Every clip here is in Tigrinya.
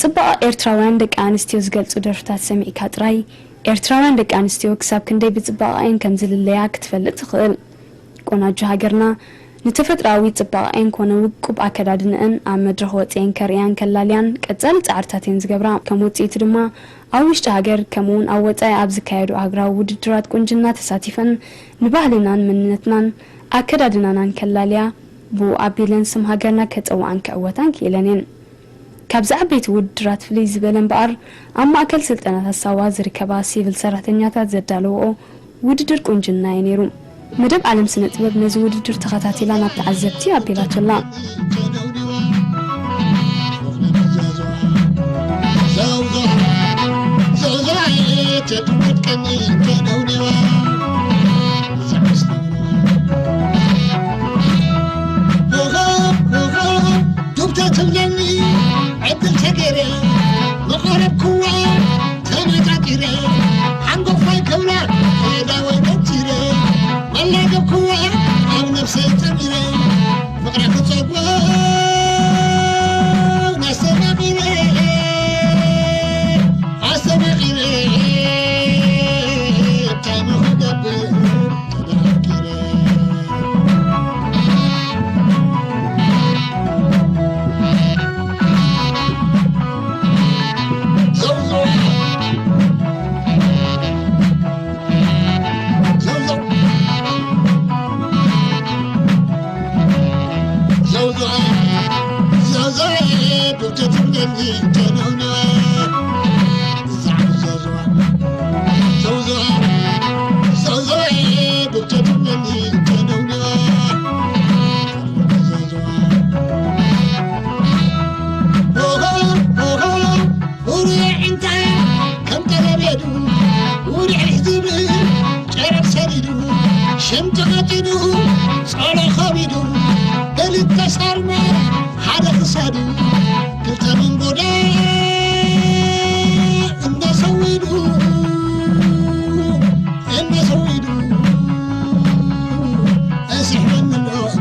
ጽባቐ ኤርትራውያን ደቂ ኣንስትዮ ዝገልጹ ደርፍታት ሰሚዕካ ጥራይ፣ ኤርትራውያን ደቂ ኣንስትዮ ክሳብ ክንደይ ብጽባቐኣን ከም ዝልለያ ክትፈልጥ ትኽእል። ቆናጁ ሃገርና፣ ንተፈጥሮኣዊ ጽባቐኣን ኮነ ውቁብ ኣከዳድንአን ኣብ መድረኽ ወጺኤን ከርእያን ከላልያን ቀጻሊ ጻዕርታት እየን ዝገብራ። ከም ውጽኢቱ ድማ፣ ኣብ ውሽጢ ሃገር፣ ከምኡ'ውን ኣብ ወጻኢ ኣብ ዝካየዱ ኣህጉራዊ ውድድራት ቁንጅና ተሳቲፈን፣ ንባህልናን መንነትናን ኣከዳድናናን ከላልያ፣ ብኡ ኣቢለን ስም ሃገርና ከጸውዓን ክዕወታን ክኢለን እየን። ካብዚ ዓበይቲ ውድድራት ፍልይ ዝበለ እምበኣር፣ ኣብ ማእከል ስልጠናታት ሳዋ ዝርከባ ሲቪል ሰራሕተኛታት ዘዳለወኦ ውድድር ቁንጅና እዩ ነይሩ። መደብ ዓለም ስነ ጥበብ ነዚ ውድድር ተኸታቲላ ናብ ተዓዘብቲ ኣቢላቶ ኣላ። ዱብ ተትብለኒ ዕድል ተገይረ መቐረብክዋ ተመጣጢረ ሓንጎፋይ ክብላ ዳወይ በቲረ መላገብክዋ ኣብ ነፍሰይ ጠሚረ ፍቕራ ክጸግቦ ኣስተማቒረ ኣስተማቒረ እንታይ ምኽገብር ውሩየ ዕንታ ከም ጠለቤዱ ውርሕ ዝብል ጨረር ሰዲዱ ሽምጢ ቀጢኑ ጸሎ ከቢዱ ክልተ ሳርማ ሓደ ክሳዱ ክልተ መንጎዳ እናሰዊዱ እናሰዊዱ እስሕበኒ ኣሎ።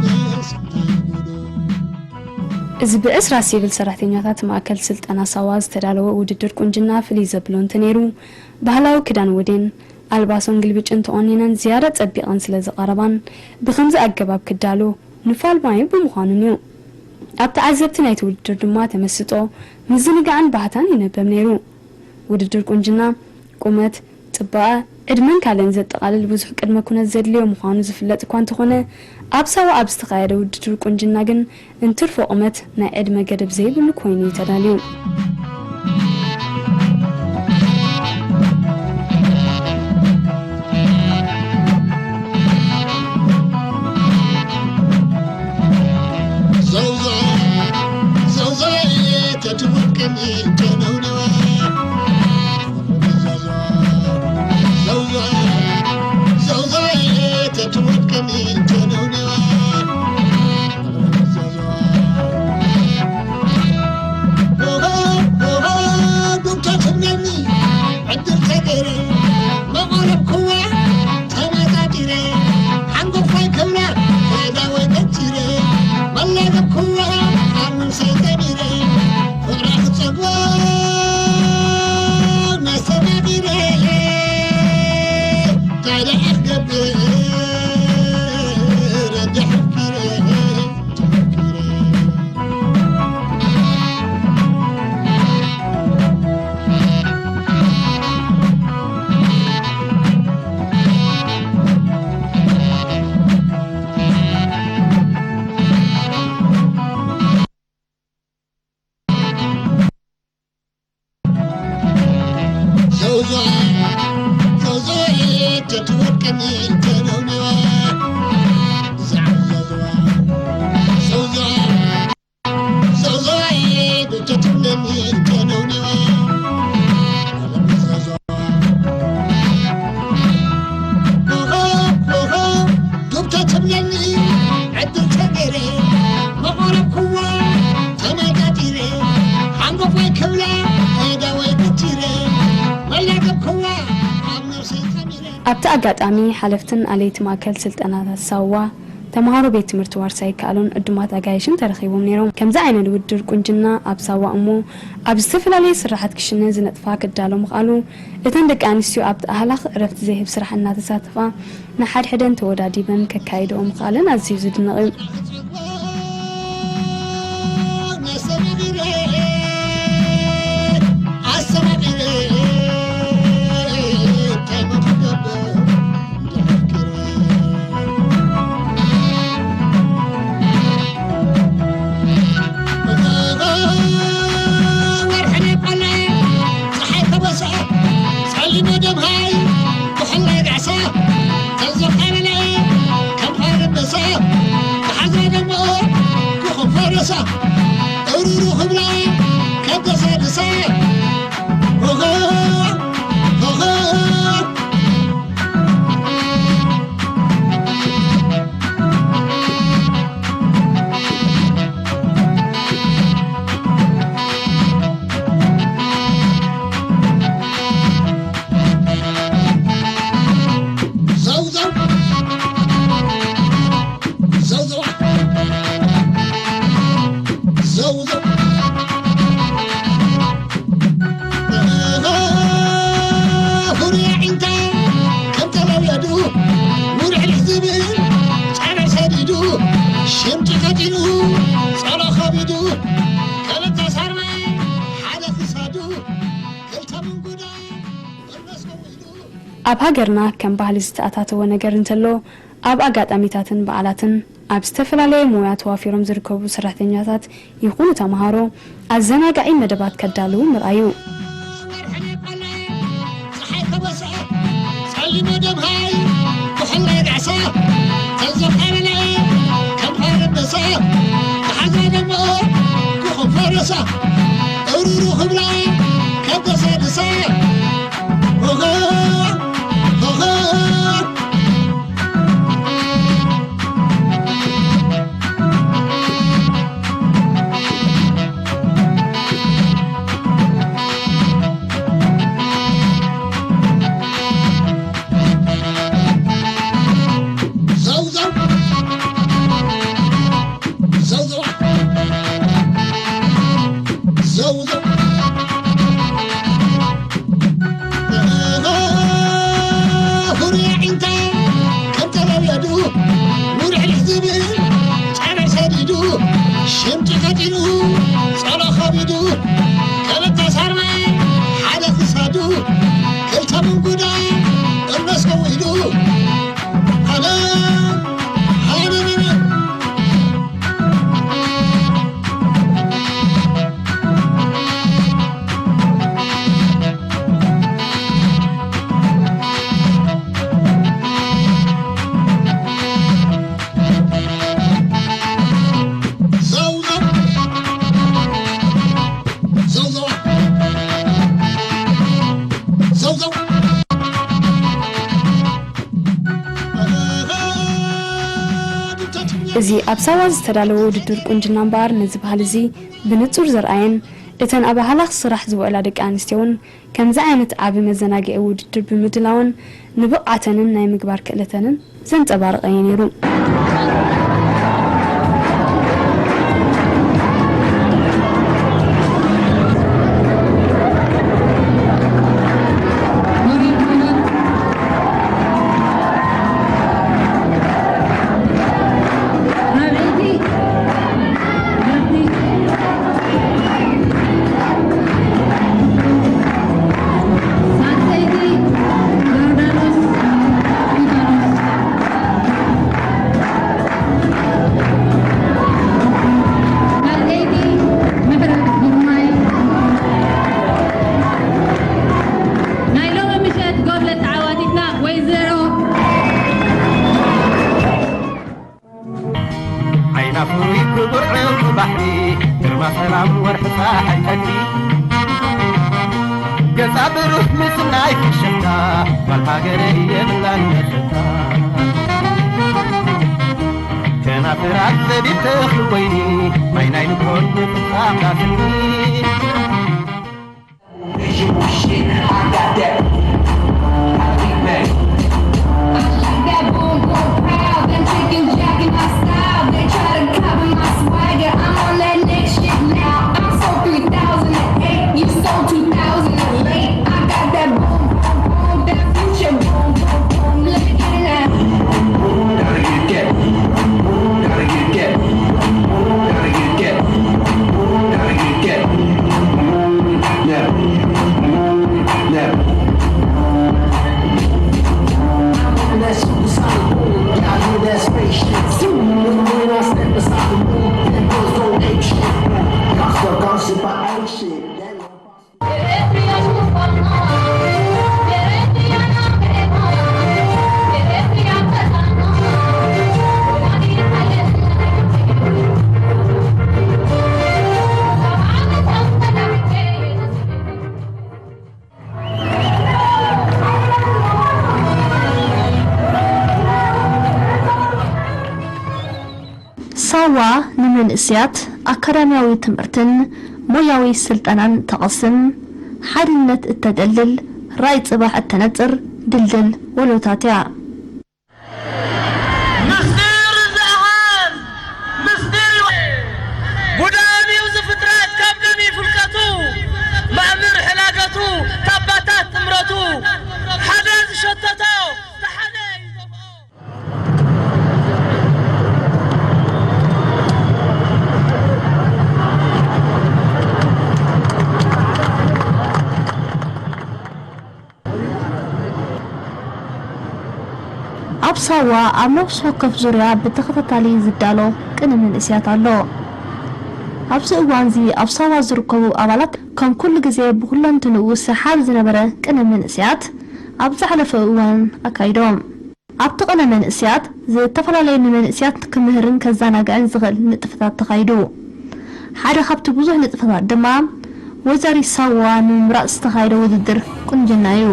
እዚ ብዕስራ ሲቪል ሰራሕተኛታት ማእከል ስልጠና ሳዋ ዝተዳለወ ውድድር ቁንጅና ፍልይ ዘብሎ እንተነይሩ፣ ባህላዊ ክዳን ወዴን ኣልባሶን ግልብጭን ተቖኒነን ዝያዳ ጸቢቐን ስለ ዝቐረባን፣ ብኸምዚ ኣገባብ ክዳሎ ንፋል ማዩ ብምዃኑን እዩ። ኣብ ተዓዘብቲ ናይቲ ውድድር ድማ ተመስጦ፣ ምዝንጋዕን ባህታን ይነበብ ነይሩ። ውድድር ቁንጅና፣ ቁመት፣ ጽባቐ፣ ዕድመን ካልእን ዘጠቓልል ብዙሕ ቅድመ ኩነት ዘድልዮ ምዃኑ ዝፍለጥ እኳ እንተኾነ፣ ኣብ ሳዋ ኣብ ዝተኻየደ ውድድር ቁንጅና ግን እንትርፎ ቁመት ናይ ዕድመ ገደብ ዘይብሉ ኮይኑ እዩ ተዳልዩ። ኣብቲ ኣጋጣሚ፣ ሓለፍትን ኣለይቲ ማእከል ስልጠናታት ሳዋ፣ ተምሃሮ ቤት ትምህርቲ ዋርሳይ ይከኣሉን ዕዱማት ኣጋይሽን ተረኺቦም ነይሮም። ከምዚ ዓይነት ውድድር ቁንጅና ኣብ ሳዋ እሞ ኣብ ዝተፈላለየ ስራሓት ክሽነ ዝነጥፋ ክዳሎ ምኽኣሉ፣ እተን ደቂ ኣንስትዮ ኣብቲ ኣህላኽ ዕረፍቲ ዘይህብ ስራሕ እናተሳተፋ ንሓድሕደን ተወዳዲበን ከካይድኦ ምኽኣለን ኣዝዩ ዝድነቕ እዩ። ወርሒ ቆልዐ፣ ፀሓይ ከበስዐ፣ ፀሊመ ደምሃይ፣ ብሕላይ ዳዕሳ፣ ተዘኸረለ፣ ከም ኸረበሳ፣ ተሓዛ ደሞ፣ ክኹፈረሳ፣ እሩሩ ክብላ፣ ከበሳድሳ፣ ሆሆ፣ ሆሆ። ዘውዘው፣ ዘውዘው፣ ዘውዘው። ፍሩይ ኣዒንታ ከም ጠለብ የዱ፣ ውርሕርሕ ዝብል ጫና ሰዲዱ፣ ሽምጢ ቀጢኑ ጸሎ ከቢዱ፣ ክልተ ሳርማይ ሓደ ክሳዱ፣ ክልተ ምንጉዳ እርመስ ከዊዱ። ኣብ ሃገርና ከም ባህሊ ዝተኣታተወ ነገር እንተሎ፣ ኣብ ኣጋጣሚታትን በዓላትን ኣብ ዝተፈላለየ ሞያ ተዋፊሮም ዝርከቡ ሰራሕተኛታት ይኹኑ ተምሃሮ ኣዘናጋዒ መደባት ከዳልዉ ምርኣዩ። ጸሓይ ከበስዐ፣ ጸሊመ ደምሃይ፣ ብሕላይ ዳዕሳ፣ ተዘኸረለ፣ ከም ኸረበሳ፣ ተሓዛ ደሞ፣ ክኹፈረሳ፣ እሩሩ ክብላ፣ ከበሳድሳ፣ ሆሆ፣ ሆሆ። ዘውዘው፣ ዘውዘው፣ ዘውዘው። ፍሩይ ኣዒንታ ከም ጠለብ የዱ፣ ውርሕርሕ ዝብል ጫና ሰዲዱ፣ ሽምጢ ቀጢኑ ጸሎ ከቢዱ፣ ክልተ ሳርማይ ሓደ ክሳዱ፣ ክልተ ምንጉዳ እርመስ ከዊዱ። ሃለ፣ ሃለ፣ እዚ ኣብ ሳዋ ዝተዳለወ ውድድር ቁንጅና እምበኣር፣ ነዚ ባህሊ እዚ ብንጹር ዘርኣየን፣ እተን ኣብ ኣህላኽ ስራሕ ዝውዕላ ደቂ ኣንስትዮ እውን ከምዚ ዓይነት ዓቢ መዘናግዒ ውድድር ብምድላወን፣ ንብቕዓተንን ናይ ምግባር ክእለተንን ዘንጸባረቐ እዩ ነይሩ። ናይ ሎሚ ምሸት ጎብለል ተዓዋቲትና ወይዘሮ ዓይና ፍሩይ ክቡር ዕንቁ ባሕሪ፣ ግርማ ሰላም ወርሒ ጸሓይ ቀትሪ። ገጻ ብሩህ ምስናይ ፍሽኽታ፣ ጓል ሃገረይ የብላን መሸታ። ከናፍራ ዘቢብ ተኽሊ ወይኒ፣ ማይ ናይ ንግሆ ንፍቕራ ካስኒ። I like that boom boom pow, then chicken jack in my ንእስያት ኣካዳሚያዊ ትምህርትን ሞያዊ ስልጠናን ተቐስም፣ ሓድነት እተደልድል፣ ራእይ ጽባሕ እተነጽር ድልድል ወለዶታት እያ። ምስጢር ዝኣሃዝ ምስጢር እዩ። ጉዳም እዩ ዝፍጥረት ካብ ደም ፍልቀቱ፣ መእምር ሕላገቱ፣ ካብ ባታት ጥምረቱ፣ ሓደ ዝሸተቶ፣ ተሓደ እዩ ዘብኦ። ኣብ ሳዋ ኣብ ነፍሲ ወከፍ ዙርያ ብተኸታታሊ ዝዳሎ ቅነ መንእስያት ኣሎ። ኣብዚ እዋንዚ ኣብ ሳዋ ዝርከቡ ኣባላት ከም ኩሉ ግዜ ብኹለንትንኡ ሰሓብ ዝነበረ ቅነ መንእስያት ኣብ ዝሓለፈ እዋን ኣካይዶም። ኣብቲ ቅነ መንእስያት ዝተፈላለየ ንመንእስያት ክምህርን ከዘናግዕን ዝኽእል ንጥፈታት ተኻይዱ። ሓደ ካብቲ ብዙሕ ንጥፈታት ድማ ወይዘሪት ሳዋ ንምምራጽ ዝተኻየደ ውድድር ቁንጅና እዩ።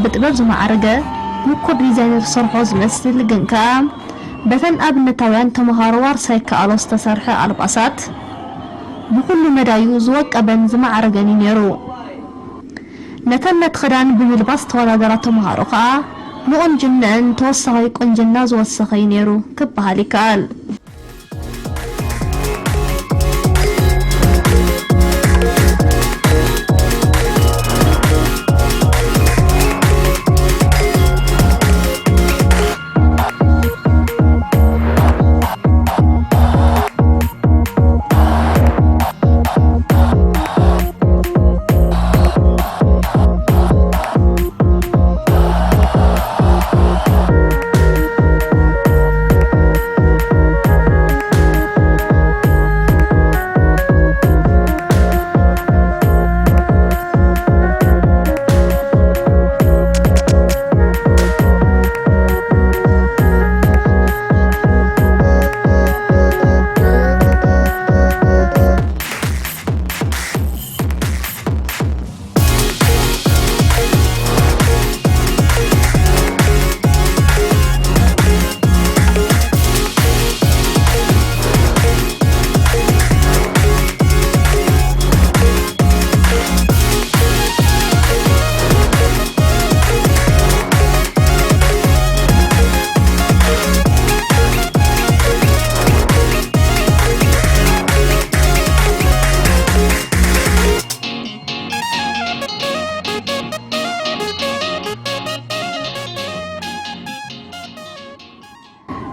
ብጥበብ ዝማዕረገ ምኩር ዲዛይነር ዝሰርሖ ዝመስል፣ ግን ከኣ በተን ኣብነታውያን ተመሃሮ ዋርሳይ ከኣሎ ዝተሰርሐ ኣልባሳት ብኹሉ መዳዩ ዝወቀበን ዝማዕረገን እዩ ነይሩ። ነተን ነቲ ክዳን ብምልባስ ዝተወዳደራ ተመሃሮ ከኣ ንቑንጅነአን ተወሳኺ ቁንጅና ዝወሰኸ እዩ ነይሩ ክበሃል ይከኣል።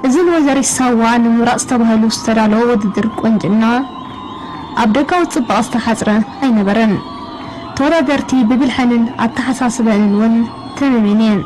እዚ ንወይዘሪት ሳዋ ንምምራጽ ተባሂሉ ዝተዳለወ ውድድር ቁንጅና፣ ኣብ ደጋዊ ጽባቐ ዝተሓጽረ ኣይነበረን። ተወዳደርቲ ብብልሐንን ኣተሓሳስበንን እውን ተመሚን እየን።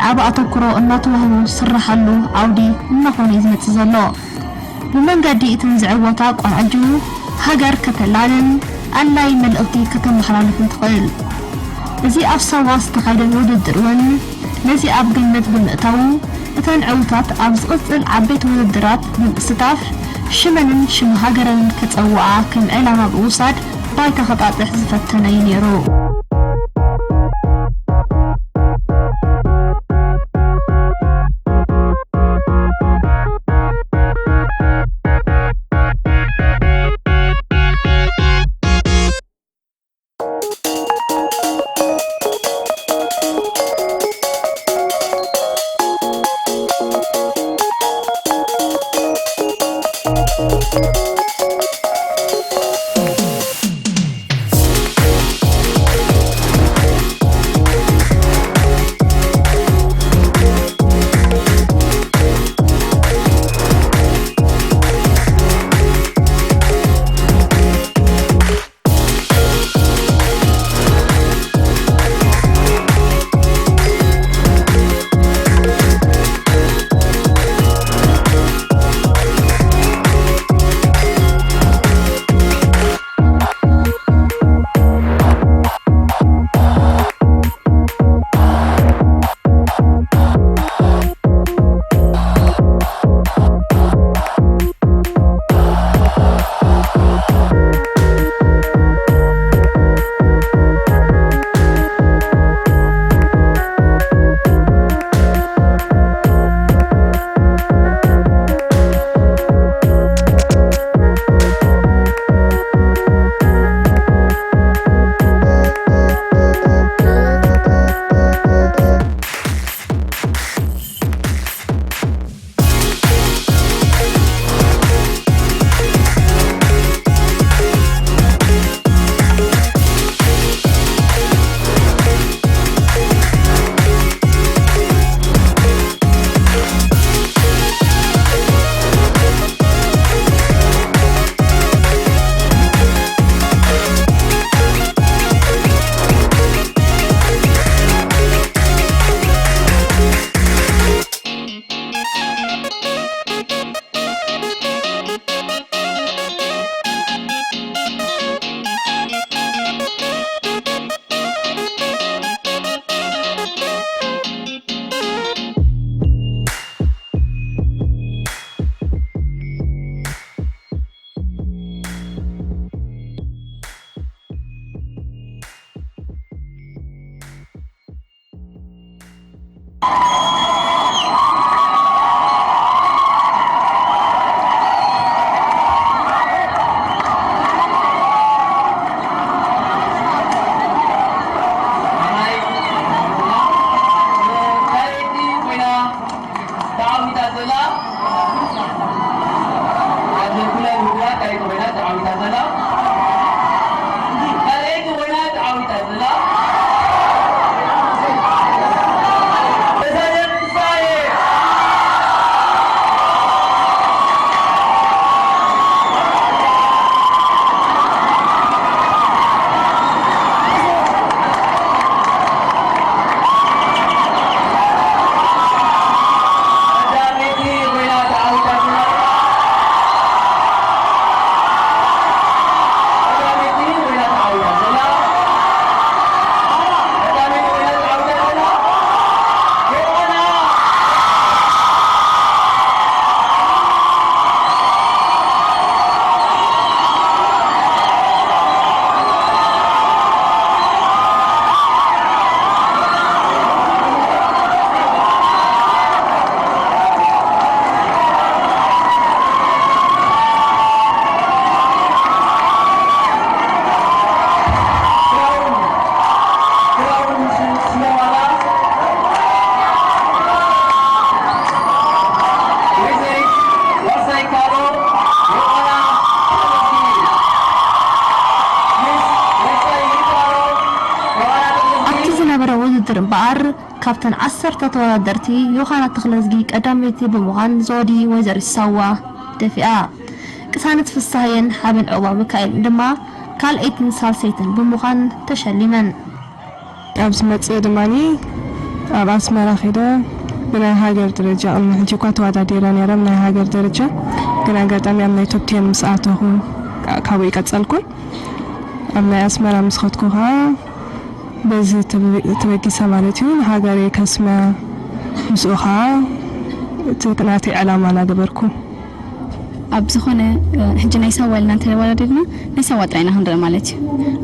ዓቢ ኣተኩሮ እናተዋህቦ ዝስራሓሉ ዓውዲ እናኾነ እዩ ዝመጽእ ዘሎ። ብመንገዲ እተን ዝዕወታ ቆልዓ ጅቡ፣ ሃገር ከተላልን ኣድላይ መልእኽቲ ከተመሓላልፍን ትኽእል። እዚ ኣብ ሳዋ ዝተኻየደ ውድድር እውን ነዚ ኣብ ግምት ብምእታዉ፣ እተን ዕዉታት ኣብ ዝቕጽል ዓበይቲ ውድድራት ብምስታፍ ሽመንን ሽም ሃገረንን ከጸውዓ ከም ዕላማ ብምውሳድ ባይታ ከጣጥሕ ዝፈተነ እዩ ነይሩ። ተዓዊታ ዘላ፣ ኣብ ኩለን ውድድራት ካልኣይቲ ኮይና ተዓዊታ ዘላ፣ ካልኣይቲ ኮይና ተዓዊታ ዘላ፣ ተሳደም ፍስሃየ። ኣብቲ ዝነበረ ውድድር እምበኣር፣ ካብተን ዓሰርተ ተወዳደርቲ፣ ዮሃና ተኽለዝጊ ቀዳመይቲ ብምዃን ዘውዲ ወይዘሪት ሳዋ ደፊኣ። ቅሳነት ፍስሃየን ሓበን ዑቕባሚካኤልን ድማ ካልኣይትን ሳልሰይትን ብምዃን ተሸሊመን። ኣብ ዝመጽእ ድማ ኣብ ኣስመራ ኸይደ ብናይ ሃገር ደረጃ፣ ቅድሚ ሕጂ እኳ ተወዳዲረ ነይረ ብናይ ሃገር ደረጃ፣ ግን ኣጋጣሚ ኣብ ናይ ቶፕ ቴን ምስ ኣተኹ ካብኡ ይቀጸልኩን። ኣብ ናይ ኣስመራ ምስ ኸድኩ ኸዓ በዚ ተበጊሰ ማለት እዩ፣ ንሃገረይ ከስመ፣ ምስኡ ኸዓ እቲ ናተይ ዕላማ እናገበርኩ። ኣብ ዝኾነ ሕጂ ናይ ሳዋ ኢልና እንተወዳዲርና ናይ ሳዋ ጥራይ ኢና ክንርኢ ማለት እዩ።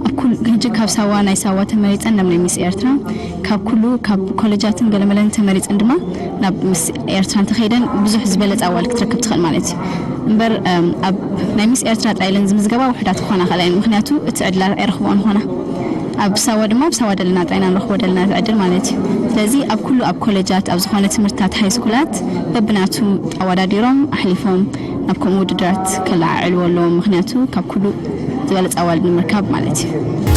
ኣብ ኩል ሕጂ ካብ ሳዋ ናይ ሳዋ ተመሪፀን ናብ ናይ ሚስ ኤርትራ ካብ ኩሉ ካብ ኮሌጃትን ገለመለን ተመሪፀን ድማ ናብ ሚስ ኤርትራ እንተኸይደን ብዙሕ ዝበለፀ ኣዋል ክትረክብ ትኽእል ማለት እዩ። እምበር ኣብ ናይ ሚስ ኤርትራ ጥራይ ኢለን ዝምዝገባ ውሕዳት ክኾና ይኽእላ እየን። ምክንያቱ እቲ ዕድል ኣይረኽብኦን ኾና ኣብ ሳዋ ድማ ኣብ ሳዋ ደለና ጥራይ ኢና ንረኽቦ ደለና እቲ ዕድል ማለት እዩ። ስለዚ ኣብ ኩሉ ኣብ ኮሌጃት ኣብ ዝኾነ ትምህርትታት ሃይስኩላት በብናቱ ኣወዳዲሮም ኣሕሊፎም ናብ ከምኡ ውድድራት ከለዓዕልዎ ኣለዎም። ምክንያቱ ካብ ኩሉ ዝበለፀ ኣዋልድ ንምርካብ ማለት እዩ።